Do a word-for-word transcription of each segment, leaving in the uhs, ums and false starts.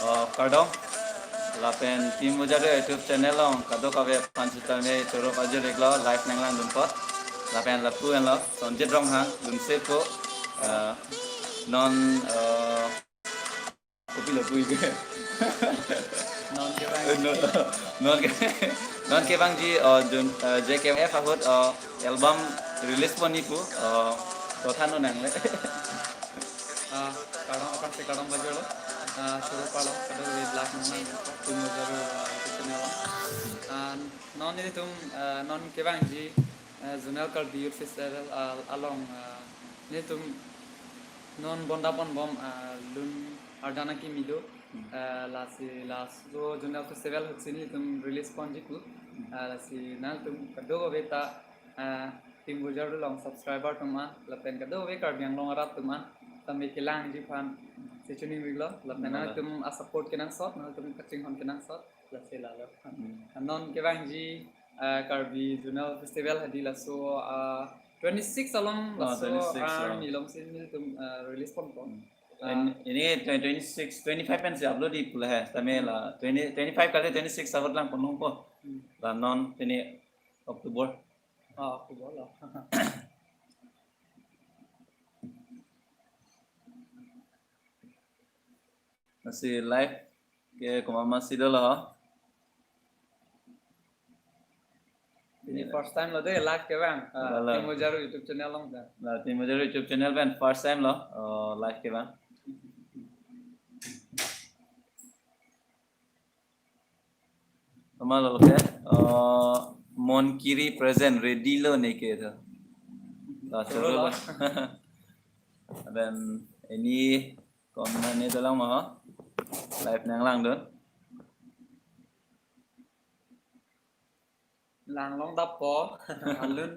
Oh, kardom. Lapen Team Bojaro YouTube channel along kadokave aphan sitame choro pajir-iklo, live nanglangdun apot. Lapen lapu henlo Sonjit Ronghang, dunse po. Eh, non, eh, kopi lapu-ik ke? Non kevang. Eh, non, non ke, non kevangji, oh, dun, eh, J K F ahut, oh, album release pon-ik pu, oh, kothan nangle. Ah, kardom, aphrangsi kardom pajirlo. Ah, choro palo, kadokave vlog nang Team Bojaro, ah, YouTube channel along. Ah, non nelitum, ah, non kevangji, ah, Zonal Karbi Youth Festival, ah, along, ah, nelitum non bonda ponbom, ah, lun arjan nangkimilo. Hmm. Ah, lasi laso Zonal Festival ahutsi nelitum release ponji pu. Hmm. Ah, lasi nangtum kadokave ta, ah, Team Bojaro along subscriber atum an, lapen kadokave Karbi Anglong arat atum an tame kelangji aphan si choningri-iklo, lapen, hmm, nangtum a-support kenangsot, nangtum kachinghon kenangsot, lasi lalo. Hmm. Non kevangji, ah, Karbi Zonal Festival hadi laso, ah, twenty-six along, ah, laso, twenty-six, ah, ah, arni alongsi nelitum, ah, release ponpo. Hmm. Ah. Ini twenty twenty-six, twenty-five pensi upload-ik pu lahai, tame, hmm, la twenty, twenty-five kali twenty-six ahut lang ponlongpo. Hmm. La non pini October. Ah, October lo. Lasi live ke komat-matsi dolo. Ini first time lo dei live kevang. Ah, lalo. Team Bojaro YouTube channel along ta. La Team Bojaro YouTube channel pen first time lo, oh, live kevang. Komatlo ke, oh, Mon Kiri present, ready lo ne ke to. La choro lo. Choro lo. Lapen ini komat ne dolang ma ho. Live nanglangdun. Langlong dappo. Alun.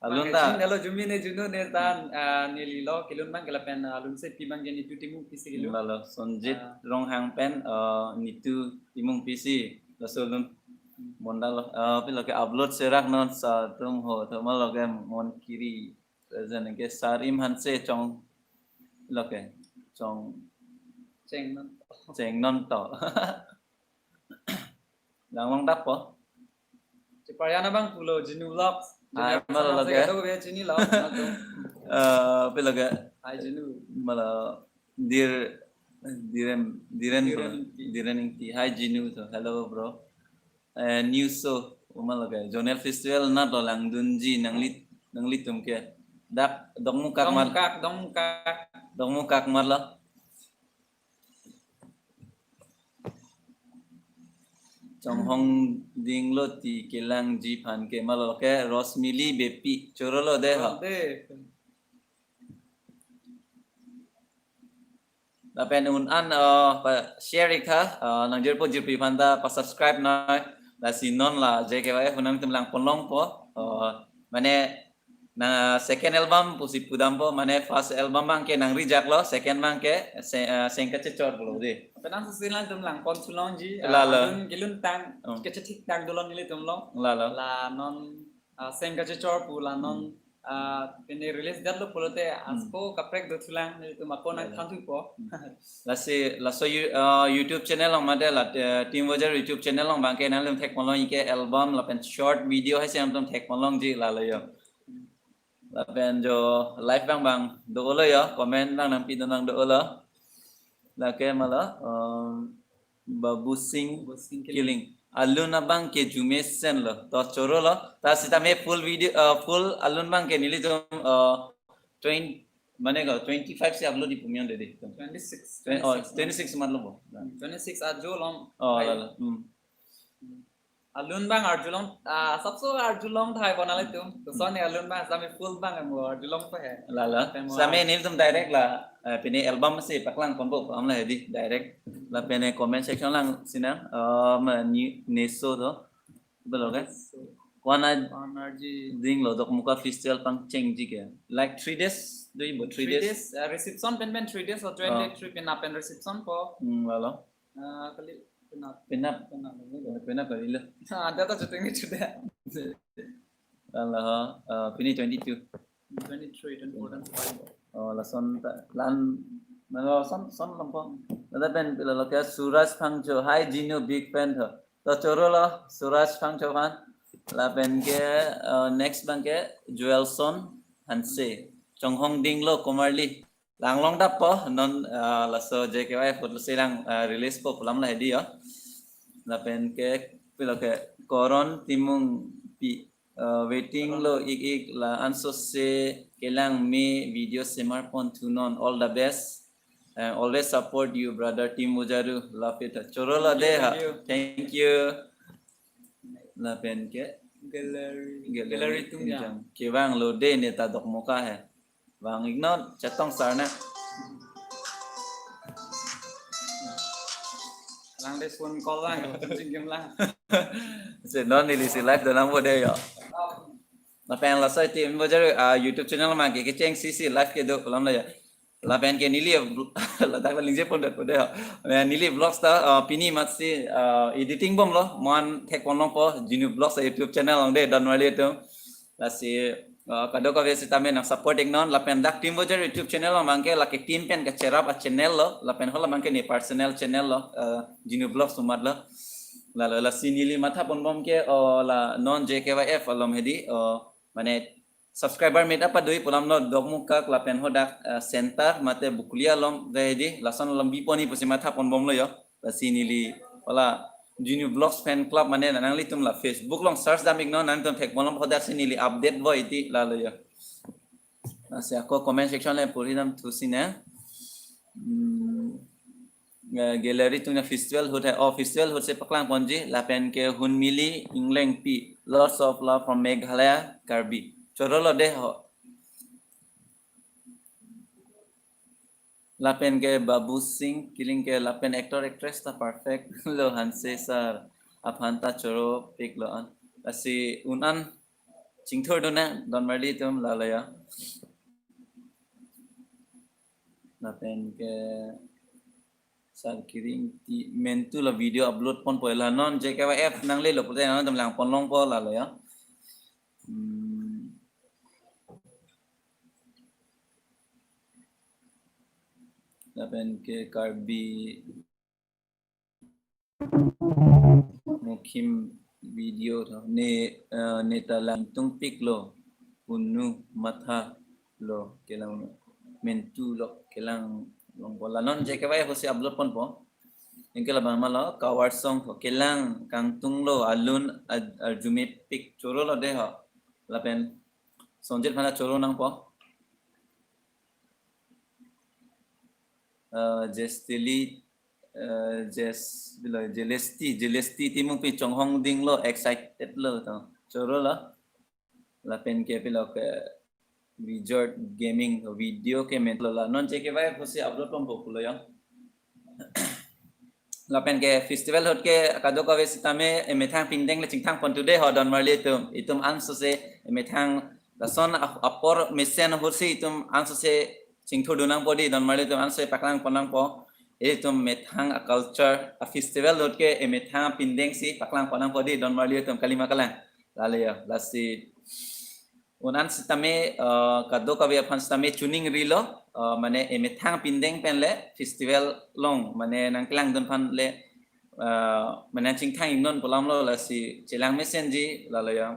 Alun ta. Jin, halo, jumi ne junu ne ta, ah, nelilo kelun abang ke lapen alunsepi abang ke Nitu Timungpi si kelo. Lalo, Sonjit, ah, Ronghang pen, ah, Nitu Timungpi si. Laso alun. Hmm. Bonda lo, ah, pilo ke upload serak non sa tum ho, to malo ke Mon Kiri. Present ke Sarim Hanse chong lo ke. Chong. Cheng non. Cheng non to. Langlong dappo. Cheparjana abang pulo Jinu Vlogs. Ah, Jinu Vlogs malo sama lo ke. Kadokave chinilo, nangtum. Eh, pilo ke. Hi, Jinu. Malo Dir, Diren, Diren, Diren Ingti. Diren Ingti. Hi, Jinu to. Hello, bro. Eh, news show, komatlo ke. Zonal Festival anat lo langdunji nangli, nanglitum ke. Dak Dokmoka mar. Dokmoka, Dokmoka. Dokmoka mar lo. Chonghong dinglo ti kelangji aphan ke, malo ke Rosmili Beypi, choro lo dei ho. Lo dei. Lapen un-an, eh, pa-share-ik tha, eh, nangjirpo jirpi aphan ta pa-subscribe noi, lasi non la J K Y F nangtum lang ponlongpo, eh, mane na second album pusi pudampo, mane first album abang ke nang reject lo, second abang ke se-, eh, Seng Kachechor pulo dei. Penang susi nangtum lang pon sulongji, eh, lalo. Alun kelun tang, hmm, kachethik tang dolo nelitum along. Lalo. La non, ah, Seng Kachechor pu la non, hmm, ah, pini release det lo pulote, hmm, asko kaprek dothulang nelitum ako nang, lalo, thanthupo. Hmm. Lasi, laso you-, ah, YouTube channel along mate la, eh, Team Bojaro YouTube channel along abang ke nangtum thek ponlongji ke album lapen short video haisi nangtum thek ponlongji lalo yo. Lapen jo live abang abang dolo yo, comment abang nangpidun abang dolo. Lake malo, um, Babu Singh, Babu Singh Killing. Killing. Alun abang ke jumesen lo, to choro lo. Ta sitame full video, uh, full alun abang ke nelitum, uh, twenty, mane ko twenty-five si upload-ik pu mi on dei. Twenty-six. Twen-, oh, twenty-six. Twenty-six mat lo bo. Hmm, twenty-six arjulong. Oh, hai. Lalo. Hmm. Hmm. Alun abang arjulong, ah, sabso arjulong thai bo nanglitum. To, hmm, soni alun abang, sami full abang mo arjulongpo he. Lalo. Lapen mo sami nelitum direct la, eh, pini album si paklang ponpo, am la hedi direct. Lapen comment section lang sinang, eh, ma ni, neso to. Betul kan? Neso. Kwana, kwana ji. Dinglo Dokmoka Festival pangchengji ke. Like three days, do you three days? Three days, eh, reception pen pen three days or twenty-three, oh, penap pen reception po. Hmm, lalo. Ah, kali penap. Penap. Penap, penap. Penap kali lo. Ah, ada ta shooting ni sudah. Lalo, eh, pini twenty-two. Twenty-three, twenty-four, twenty-five. Oh, lason ta, lan, mana lason, son lampang. Lapen pilo lo ke Suraj Phangcho. Hi Jinu, big fan tho. To choro lo Suraj Phangcho aphan. Lapen ke, eh, next abang ke Joelson Hanse. Chonghongding lo Komarli. Lang longdappo non, eh, laso J K Y F ahut lo si lang, eh, release po pu alam lahei di yo. Lapen ke pilo ke Koron Timungpi, eh, waiting lo ik ik, la-an sose kelang me video semar pon thunon. All the best. Eh, always support you, brother Tim Bojaru. Love it. Choro lo de ha. Thank you, thank you. Lapen ke Gallery, Gallery Gallery Tungjang. Tungjang. Kevang lo de, neta dokmoka he. Vang ik non, chetong sar na. Lang de phone call lang, chingkim lang. Se non neli si live do nangpo de yo. Lapen laso Tim Bojaru, ah, YouTube channel abang ke kecheng si si live kedo pu alam lo yo. Lapen ke neli vl-, ladak la lingje pon det po de ho. Eh, neli vlogs ta, ah, pini amat si, ah, editing bom lo, mo-an thek pon longpo, Jinu Vlogs YouTube channel along de, donmarli atum. Lasi, ah, kadokave sitame nang support ik non, lapen dak Tim Bojaru YouTube channel along abang ke lake team pen kacherap a channel lo, lapen hala abang ke ne personal channel lo, ah, Jinu Vlogs amat lo. Lalo lasi neli matha pon bom ke, oh, la non J K Y F along hedi, oh, mane subscriber mate apa dui pu alam lo, Dokmoka lapen hadak, eh, center mate Bokolia along hedi, lason along bipon-i pusi matha pon bom lo yo. Lasi neli hala Jinu Vlogs fan club mane nanglitum la Facebook along search dam ik non, nanglitum thek pon longpo, hadak si neli update voi ti lalo yo. Lasi ako comment section le puri dam thu si ne. Hmm. Eh, Gallery Tungjang festival ahut hai. Oh, festival ahut si paklang ponji, lapen ke Hunmili Inglengpi. Lots of love from Meghalaya, Karbi. Choro lo de ho. Lapen ke Babu Singh Killing ke, lapen actor actress ta perfect lo, Hanse sir aphan ta choro pik lo an. Lasi un-an chingthur dun na, donmarli atum, lalo yo. Lapen ke Sar Kiring ti mentu lo video upload ponpo, la non J K Y F nanglelo pute nangtum lang pon longpo lalo ya. Hmm. Lapen ke Karbi Mukhim video tho. Ne, eh, neta lang tungpik lo, punu matha lo, kelang mentu lo, kelang longpo. La non J K Y ahut si upload ponpo. Anke labang ma lo, cover song tho, kelang kangtung lo, alun aj-, arjumepik, choro lo de ho. Lapen Sonjit aphan ta choro nangpo. Eh, Jestili, eh, Jes-, bilo, Jelesti, Jelesti Timungpi, chonghong ding lo, excited lo to. Choro lo. Lapen ke pilo ke Vijord Gaming video ke men lo, la non J K Y ahut si upload ponpo pulo ya. Lapen ke festival ahut ke kadokave sitame emethang pindeng le chingthang pon tu de ho, donmarli atum. Itum ansose emethang lason ap-, apor mesen ahut si itum ansose chingthur dun nangpo di, donmarli atum, ansose paklang pon nangpo. Itum methang a culture, a festival ahut ke emethang pindeng si paklang pon nangpo di, donmarli atum, kalima kalang. Lale ya, lasi un-an sitame, eh, kadokave aphan sitame chuning rilo, eh, mane emethang pindeng pen le festival along, mane nangkelang dun aphan le, eh, mane chingthang ik non pu alam lo, lasi chelang mesenji lalo ya.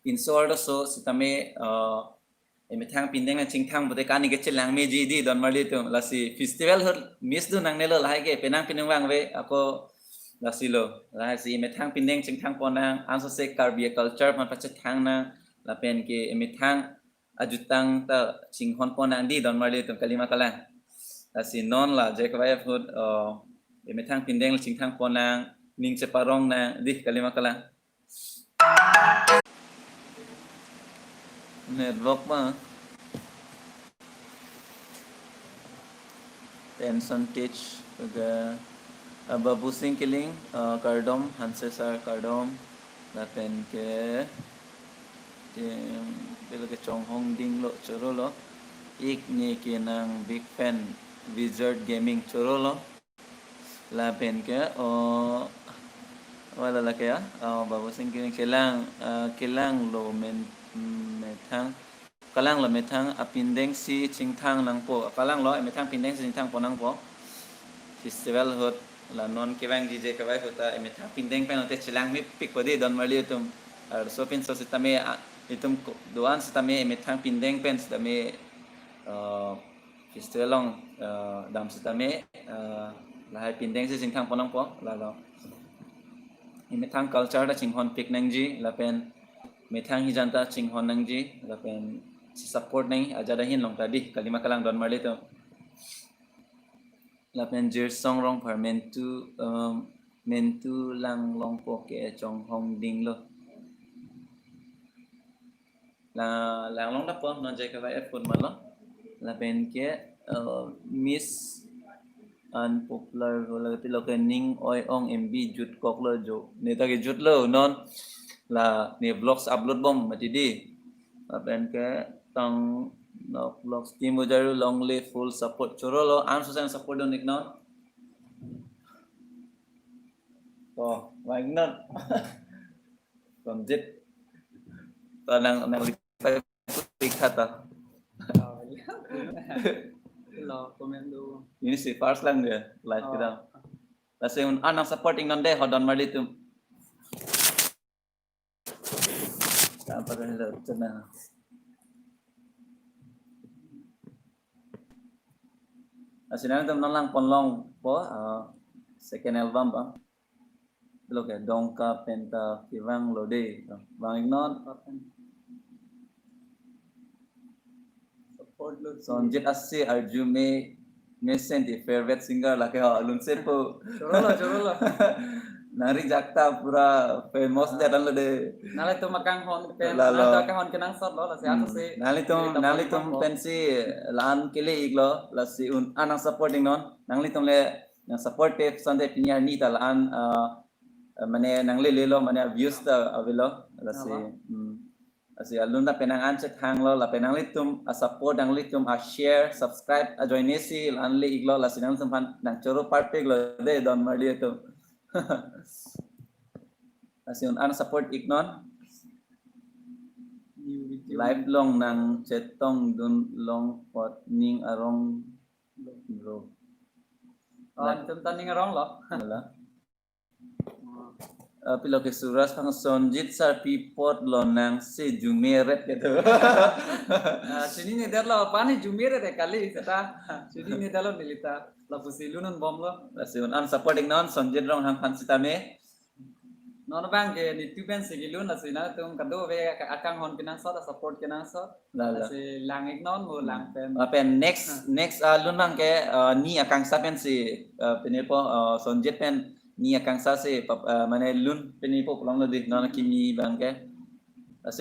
Inso arloso sitame, eh, emethang pindeng nangchingthang pute kani ke chelang meji di, donmarli atum, lasi festival ahut miss dun nangne lo, lahai ke penang penang vangve ako, lasi lo, lahai si emethang pindeng chingthang pon nang, ansose Karbi culture aphan pachethang nang, lapen ke emethang ajutang ta chinghon pon nang di, donmarli atum, kalima kalang. Lasi non la J K Y ahut, eh, emethang pindeng chingthang pon nang, ning cheparong nang di, kalima kalang. Network ma. Tension teach ke, ah, Babu Singh Killing, ah, kardom, Hanse sir kardom, lapen ke, ke, ke lake chonghong ding lo, choro lo, ik ne ke nang big fan, Wizard Gaming, choro lo. Lapen ke, oh, wala lake ya, oh, Babu Singh Killing kelang, ah, kelang lo men, methang, kalang lo methang apindeng si chingthang nangpo, kalang lo methang pindeng si chingthang pon nangpo. festival ahut la non kevangji J K Y ahut ta emethang pindeng pen ote chelang mepik padi don marli atum. Arloso pinso sitame, ah, itum ko-, do-an sitame emethang pindeng pen sitame, eh, festival along, eh, dam sitame, eh, lahai pindeng si chingthang pon nangpo, lalo. Emethang culture ta chinghonpik nangji, lapen methang hijan ta chinghon nangji, lapen support nang ajat ahin along ta dei, kalima kalang don marli atum. Lapen Jirsong Rongphar mentu, em, mentu lang longpo ke chonghong dinglo. La, lang long dapo non J K Y F phone malo. Lapen ke, eh, Miss Unpopular lo, lapen lo ke ning oi ong M B jutkoklo jo. Ne ta kejutlo non. La ne vlogs upload bom mati dei. Lapen ke Tang Nok Vlogs team ujaru long live, full support. Chorolo, an sosen support dun-ik non. Oh, why not? Sonjit. To nang, nang likha to. Oh, iya. Lo, komen dulu. Ini si first lang dia, live Oh. kita. Lasi un-an nang support-ik non dei, ho don marli atum. Apa kan lo, cina. Lasi nangtum non lang pon longpo, ah, second album ba. Lo ke Dongka pen ta kevanglo dei. Vang-ik non. Support lo. Sonjit ase arju me, mesen ti favorite singer lake ho, alun sepo. Chorolo, chorolo. Nangrijak ta pura famous det anlo dei. Nanglitum akanghon pen, Lalo. Nanglitum akanghon kenangsot lo, lasi Hmm. aso si. Nanglitum, Nanglitum nanglitum akanghon pensi la-an kele-iklo, lasi un-an nang support-ik non. Nanglitum le nang support te sante pini arni ta la-an, ah, eh, mane nanglelelo, mane views ta avelo, lasi, Apa? hmm. Lasi alun ta penang an chethanglo, lapen nanglitum a-support, nanglitum a-share, subscribe, ajoine si la-an le-iklo, lasi nangtum aphan nang choro parpiklo dei don marli atum. Lasi un-an support-ik non. New video. Live along nang chetong dun long apot ning arong bro. Oh, Live. Itum ta ning aronglo. Wala. Oh. Eh, pilo ke Suraj Phang, Sonjit sir pi apotlo nang si jumeret gitu. Ah, chinine detlo, pani jumeret kali seta. Chinine detlo neli ta. Lapusi lunun bomlo. Lasi un-an support-ik non Sonjit Ronghang aphan sitame. Non abang ke nelitum pensi kelun, lasi nangtum kadokave ak-, akanghon kenangsot, support kenangsot. Lalo. Lasi lang-ik non mo Hmm. lang pen. Lapen next, Ah. next, ah, lun abang ke, ah, ne akangsha pensi, ah, pinipo, ah, Sonjit pen ne akangsha si pap-, ah, mane lun pinipo pulang lo dei, non Hmm. kimi abang ke.